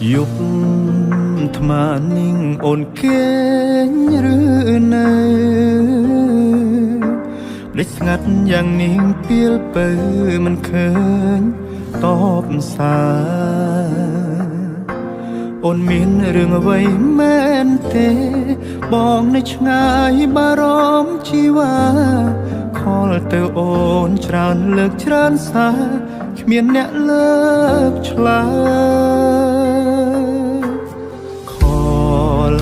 យប់អាត្មានាងអូនគេងឬនៅដេកស្ងាត់យ៉ាងនាងពីលពៅមិនឃើញតបសារអូនមានរឿងអ្វីមែនទេបងនៅឆ្ងាយបារម្ភជីវ៉ាខលទៅអូនច្រើនលើកច្រើនសារគ្មានអ្នកលើកឆ្លើយខល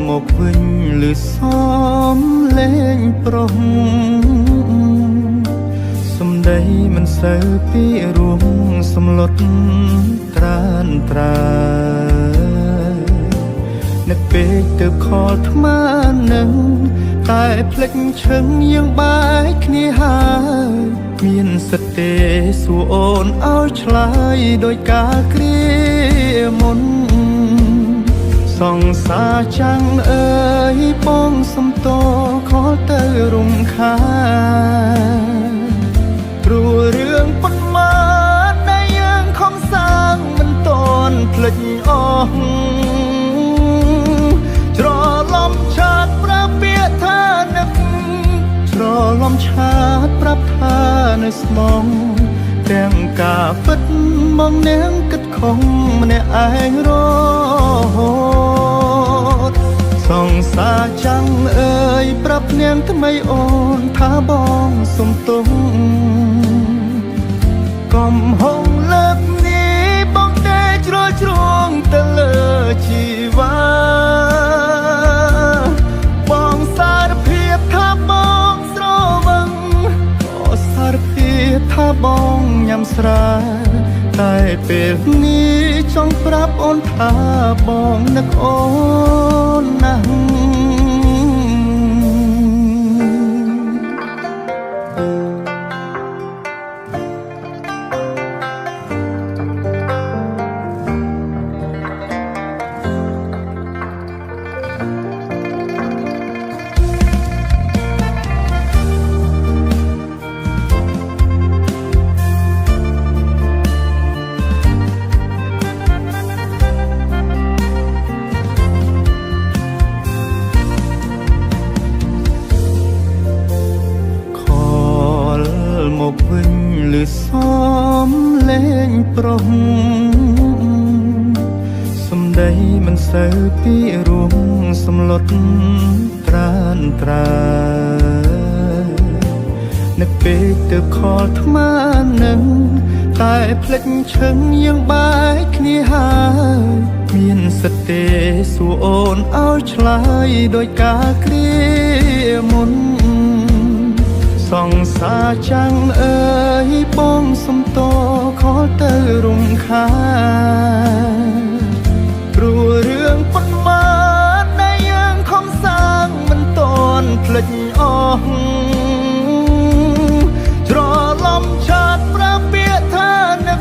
មកវិញឬសំលេងប្រុសសំដីមិនសូវពីរួមសំលុតត្រានត្រានឹកពេកទៅខលអាត្មានឹងតែភ្លេចឈឹងយើងបែកគ្នាហើយមានសិទ្ធិទេសួរអូនឲ្យឆ្លើយដោយការគ្រាមុនសង្សារចាំងអើយបងសំតខលទៅរំខានព្រោះរឿងប៉ុន្មានដែលយើងខំសាងមិនតន់ភ្លេចអស់ច្រឡំឆាតប្រាប់ពាក្យថានឹកច្រឡំឆាតប្រាប់ថានៅស្មងទាំងការពិតមកនាងគិតខំម្នាក់ឯងរហូតសង្សារចាំងអើយប្រាប់នាងថ្មីអូនថាបងសុំទោសកំហុសលើកនេះបងទេជ្រុលជ្រួងទៅលើជីវ៉ាបងសារភាពថាបងស្រវឹងក៏សារភាពថាបងញ៉ាំស្រាតែពេលនេះចង់ប្រាប់អូនថាបងនឹកអូនណាស់មកវិញឬសំលេងប្រុសសំដីមិនសូវពីរួមសំលុតត្រានត្រានឹកពេកទៅខលអាត្មានឹងតែភ្លេចឈឹងយើងបែកគ្នាហើយមានសិទ្ធិទេសួរអូនឲ្យឆ្លើយដោយការគ្រាមុនសង្សារចាំងអើយបងសុំតខលទៅរំខានព្រោះរឿងប៉ុន្មានដែលយើងខំសាងមិនតន់ភ្លេចអស់ច្រឡំឆាតប្រាប់ពាក្យថានឹក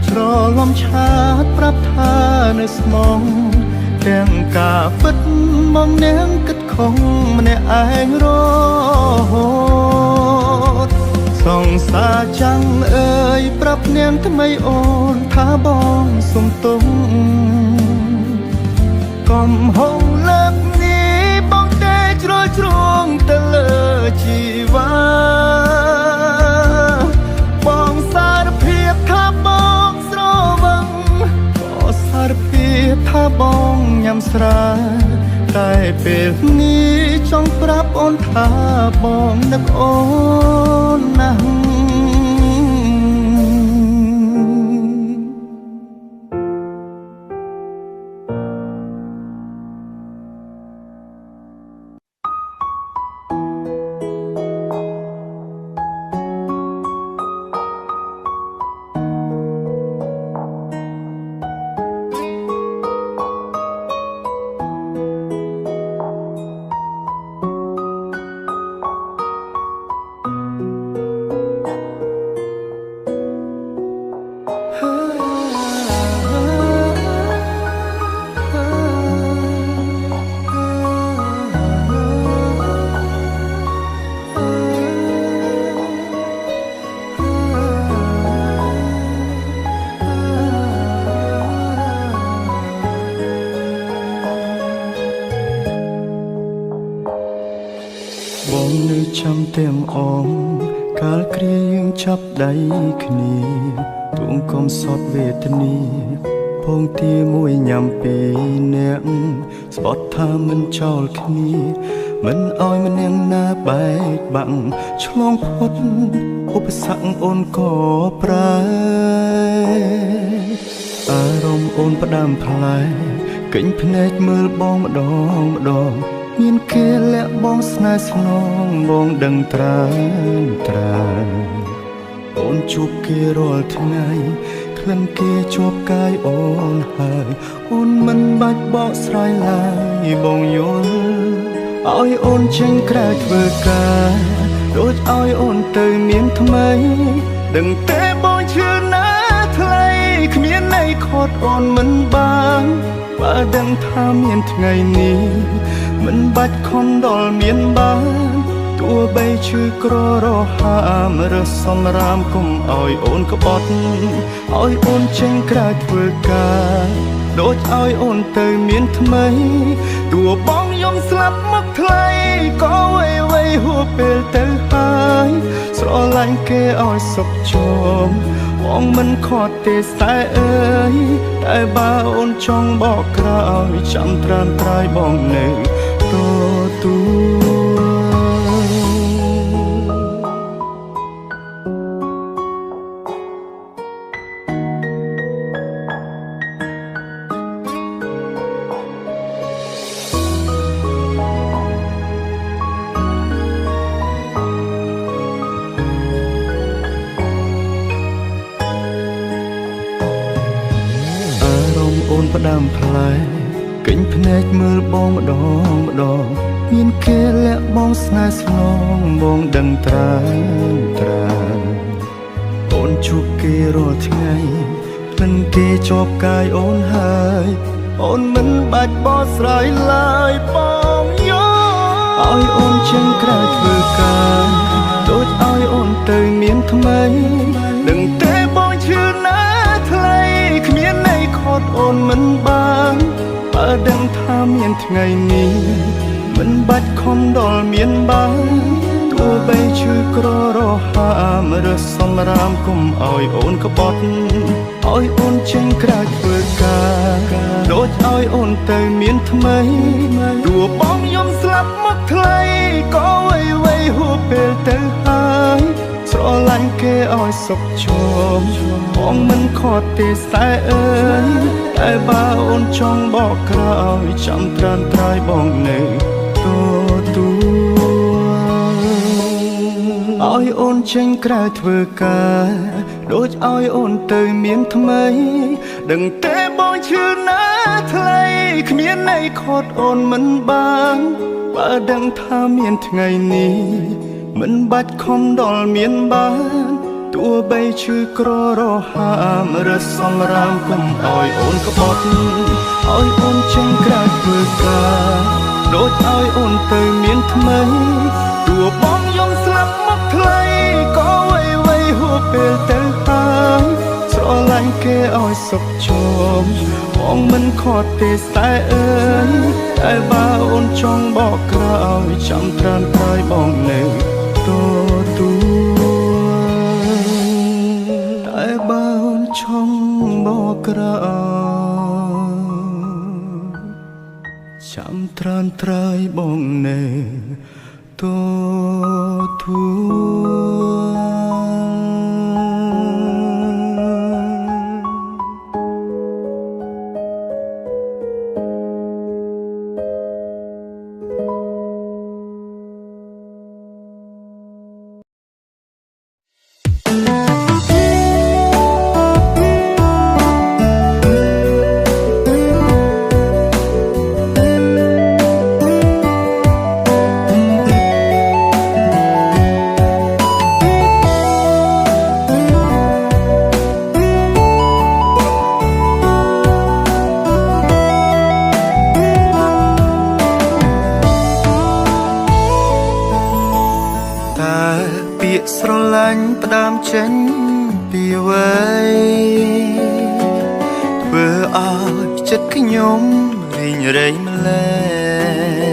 ច្រឡំឆាតប្រាប់ថានៅស្មងទាំងការពិតមកនាងគិតខំម្នាក់ឯងរហូតសង្សារចាំងអើយប្រាប់នាងថ្មីអូនថាបងសុំទោសកំហុសលើកនេះបងទេជ្រុលជ្រួងទៅលើជីវ៉ាបងសារភាពថាបងស្រវឹងក៏សារភាពថាបងញ៉ាំស្រាតែពេលនេះចង់ប្រាប់អូនថាបងនឹកអូនណាស់ ខ ទាំងអងកាលគ្រាយើងចាប់ដៃគ្នាទួងកំសត់វេទនាពងទាមួយញ៉ាំពីរនាក់ស្បត់ថាមិនចោលគ្នាមិនអោយម្នាក់ណាបែកបាក់ឆ្លងផុតឧបសគ្គអូនក៏ប្រែអារម្មណ៍អូនផ្ដាំផ្លែកេញភ្នែកមើលបងម្ដងម្ដងមានគេលាក់បងស្នេហ៍ស្នងបងដឹងត្រាំត្រាំអូនជួបគេរាល់ថ្ងៃក្លិនគេជាប់កាយអូនហើយអូនមិនបាច់បកស្រាយឡើយបងយល់ឲ្យអូនចេញក្រៅធ្វើការដូចឲ្យអូនទៅមានថ្មីដឹងតែបងឈឺណាស់ថ្លៃគ្មានន័យខត់អូនមិនបានបើដឹងថាមានថ្ងៃនេះមិនបាច់ខំដល់មានបានទោះបីឈឺក្ររហាមរើសំរាមគុំឲ្យអូនក្បត់ឲ្យអូនចេញក្រៅធ្វើការដូចឲ្យអូនទៅមានថ្មីទោះបងយំស្លាប់មកថ្លៃក៏អ្វីៗហួពេលទៅហើយស្រឡាញ់គេឲ្យសុខជមបងមិនខត់ទេស្នេហ៍អើយតែបើអូនចង់បកក្រោយចាំត្រានត្រាយបងនៅទទួលអូនផ្ដាំផ្លែកេញភ្នែកមើលបងម្ដងម្ដងមានគេលាក់បងស្នេហ៍ស្នងបងដឹងត្រាំត្រាំអូនជួបគេរាល់ថ្ងៃក្លិនគេជាប់កាយអូនហើយអូនមិនបាច់បកស្រាយឡើយបងយល់ឲ្យអូនចេញក្រៅធ្វើការដូចឲ្យអូនទៅមានថ្មីដឹងតែបងឈឺណាស់ថ្លៃគ្មានន័យខត់អូនមិនបានបើដឹងថាមានថ្ងៃនេះមិនបាច់ខំដល់មានបានទោះបីឈឺក្ររហាមរើសំរាមគុំឲ្យអូនក្បត់ឲ្យអូនចេញក្រៅធ្វើការដូចឲ្យអូនទៅមានថ្មីទោះបងយំស្លាប់មកថ្លៃក៏អ្វីៗហួពេលទៅហើយស្រឡាញ់គេឲ្យសុខជមបងមិនខត់ទេស្នេហ៍អើយតែបើអូនចង់បកក្រោយចាំត្រានត្រាយបងនៅទទួលឲ្យអូនចេញក្រៅធ្វើការដូចឲ្យអូនទៅមានថ្មីដឹងតែបងឈឺណាស់ថ្លៃគ្មានន័យខត់អូនមិនបានបើដឹងថាមានថ្ងៃនេះមិនបាច់ខំដល់មានបានទោះបីឈឺក្ររហាមរើសំរាមគុំឲ្យអូនក្បត់ឲ្យអូនចេញក្រៅធ្វើការដូចឲ្យអូនទៅមានថ្មីទោះបងយំស្លាប់មកថ្លៃក៏អ្វីៗហួពេលទៅហើយស្រឡាញ់គេឲ្យសុខជមបងមិនខត់ទេស្នេហ៍អើយតែបើអូនចង់បកក្រោយចាំត្រានត្រាយបងនៅទទួលតែបើអូនចង់បកក្រោយចាំត្រានត្រាយបងនៅទទួលស្រឡាញ់ផ្ដើមចេញពីអ្វីធ្វើឲ្យចិត្តខ្ញុំរីងរៃម្លេះ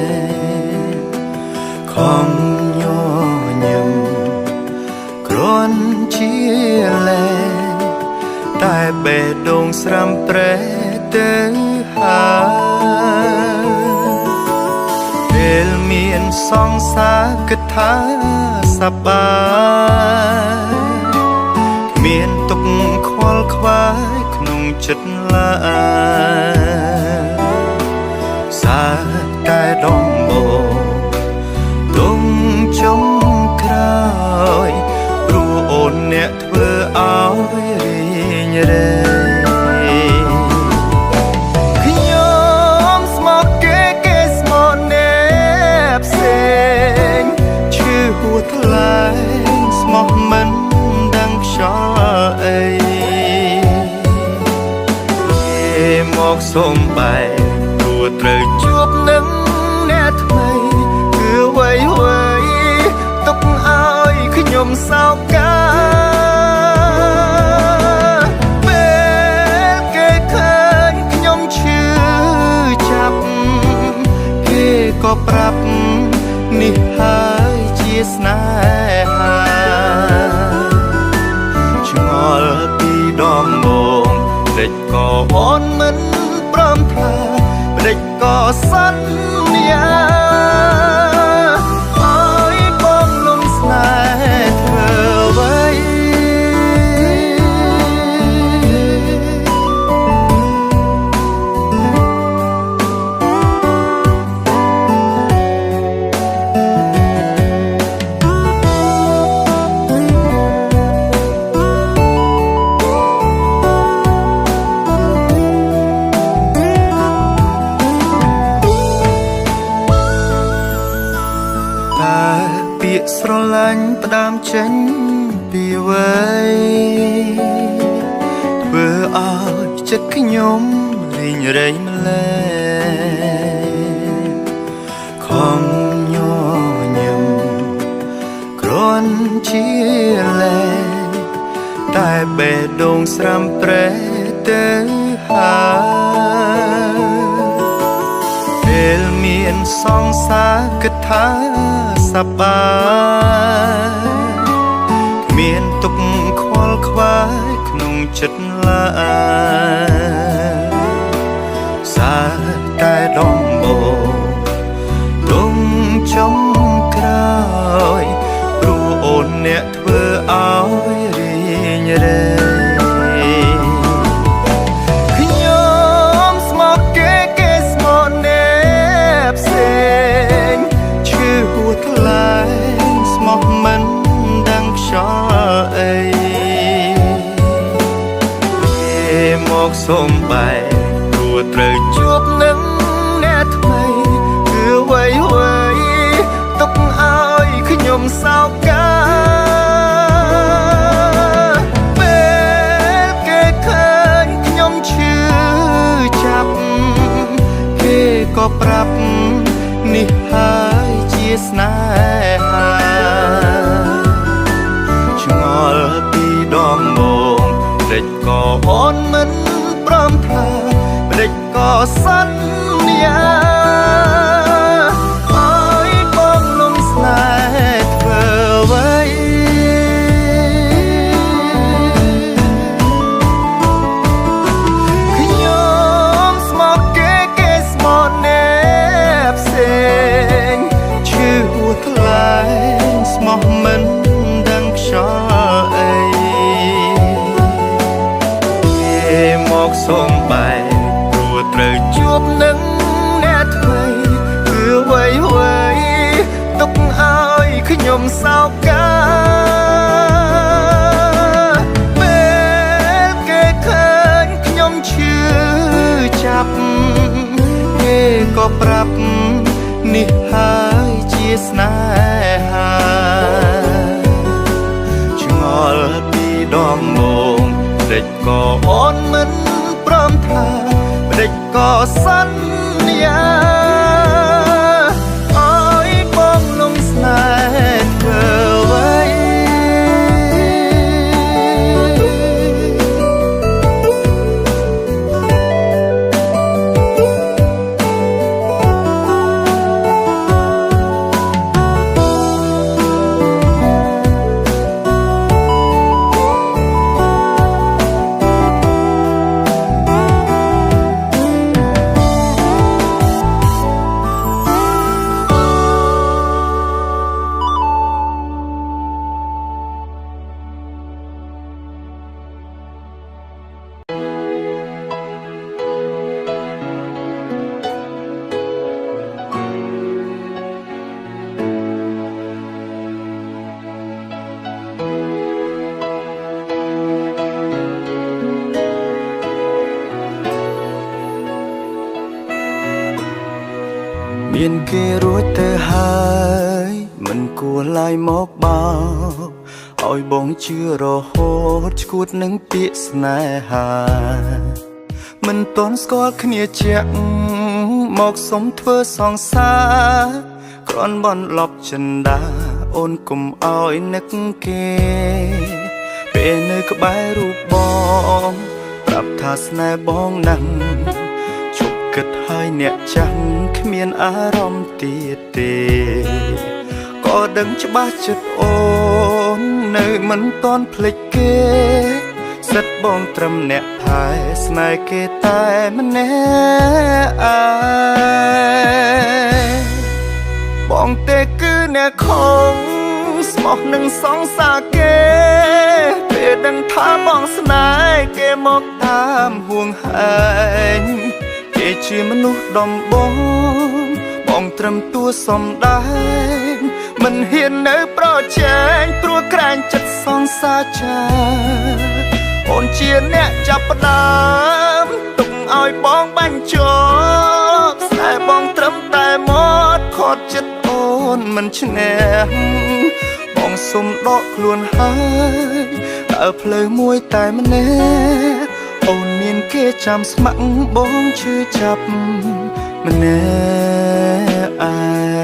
ខំញ លែតែបេះដូងស្រាំប្រែទៅហើយពេលមានសង្សារគិតថាសប្បាយគ្មានទុកខ្វល់ខ្វាយក្នុងចិត្តឡើយសារតែដំបូងទុំចុងក្រោយព្រោះអូនអ្នកធ្វើឲ្យរីងរៃខ្ញុំស្មោះគេគេស្មោះអ្នកផ្សេងឈឺហួថ្លែងស្មោះមិនដឹងខ្យល់អីគេមកសុំបែកព្រោះត្រូវជួបនឹងអ្នកថ្មីគឺអ្វីអ្វីទុកឲ្យខ្ញុំសោកាពេលគេឃើញខ្ញុំឈឺចាប់គេក៏ប្រាប់នេះហើយជាស្នេហាឆ្ងល់ពីដំបូងភ្លេចក៏អូនមិនព្រមថាភ្លេចក៏សន្យាឲ្យបងលំស្នេហ៍ធ្វើអ្វី តើពាក្យស្រឡាញ់ផ្ដើមចេញពីអ្វីធ្វើឲ្យចិត្តខ្ញុំរីងរៃម្ល៉េះខំញញឹមគ្រាន់ជាលែតែបេះដូងស្រាំប្រែទៅហើយពេលមានសង្សារគិតថាសប្បាយគ្មានទុកខ្វល់ខ្វាយក្នុងចិត្តឡើយសារតែដំបូងទុំចុងក្រោយព្រោះអូនអ្នកធ្វើឲ្យរីងរៃខ្ញុំស្មោះគេគេស្មោះអ្នកផ្សេងឈឺហួថ្លែងស្មោះមិនដឹងខ្យល់អីគេមកសុំបែកព្រោះត្រូវជួបនឹងអ្នកថ្មីគឺអ្វីអ្វីទុកឲ្យខ្ញុំសោកាពេលគេឃើញខ្ញុំឈឺចាប់គេក៏ប្រាប់នេះហើយជាស្នេហាឆ្ងល់ពីដំបូងភ្លេចក៏អូនមិនព្រមថាភ្លេចក៏សន្យាឲ្យបងលំស្នេហ៍ធ្វើអ្វី ខ្ញុំស្មោះគេគេស្មោះអ្នកផ្សេងឈឺហួថ្លែងស្មោះមិនដឹងខ្យល់អីគេមកសុំបែកព្រោះត្រូវជួបនឹងអ្នកថ្មីគឺអ្វីអ្វីទុកឲ្យខ្ញុំសោកាពេលគេឃើញខ្ញុំឈឺចាប់គេក៏ប្រាប់នេះហើយជាស្នេហាឆ្ងល់ពីដំបូងភ្លេចក៏អូនមិនព្រមថាភ្លេចក៏សន្យាឲ្យបងលំស្នេហ៍ធ្វើអ្វី មានគេរួចទៅហើយមិនគួរឡើយមកបោកឲ្យបងជឿរហូតឈួតនឹងពាក្យស្នេហាមិនទាន់ស្គាល់គ្នាជាក់មកសុំធ្វើសង្សារគ្រាន់បន្លប់ចិន្តាអូនគុំឲ្យនឹកគេពេលនៅក្បែររូបបងប្រាប់ថាស្នេហ៍បងណាស់ជប់គិតហើយអ្នកចាំងគ្មានអារម្មណ៍ទៀតទេក៏ដឹងច្បាស់ចិត្តអូននៅមិនទាន់ភ្លេចគេសិតបងត្រឹមអ្នកថែស្នេហ៍គេតែម្នាក់ឯងបងទេគឺអ្នកខំស្មោះនឹងសង្សារគេពេលដឹងថាបងស្នេហ៍គេមកតាមហួងហែងគេជាមនុស្សដំបងបងត្រឹមតួសំដែងមិនហ៊ាននៅប្រជែងព្រោះក្រែងចិត្តសង្សារចាអូនជាអ្នកចាប់ផ្ដើមទុកឲ្យបងបាញ់ជាប់ស្នេហ៍បងត្រឹមតែមាត់ខត់ចិត្តអូនមិនឈ្នះបងសុំដកខ្លួនហើយដើរផ្លូវមួយតែម្នាក់អូនមានគេចាំស្ម័គ្របងឈឺចាប់ម្នាក់ឯ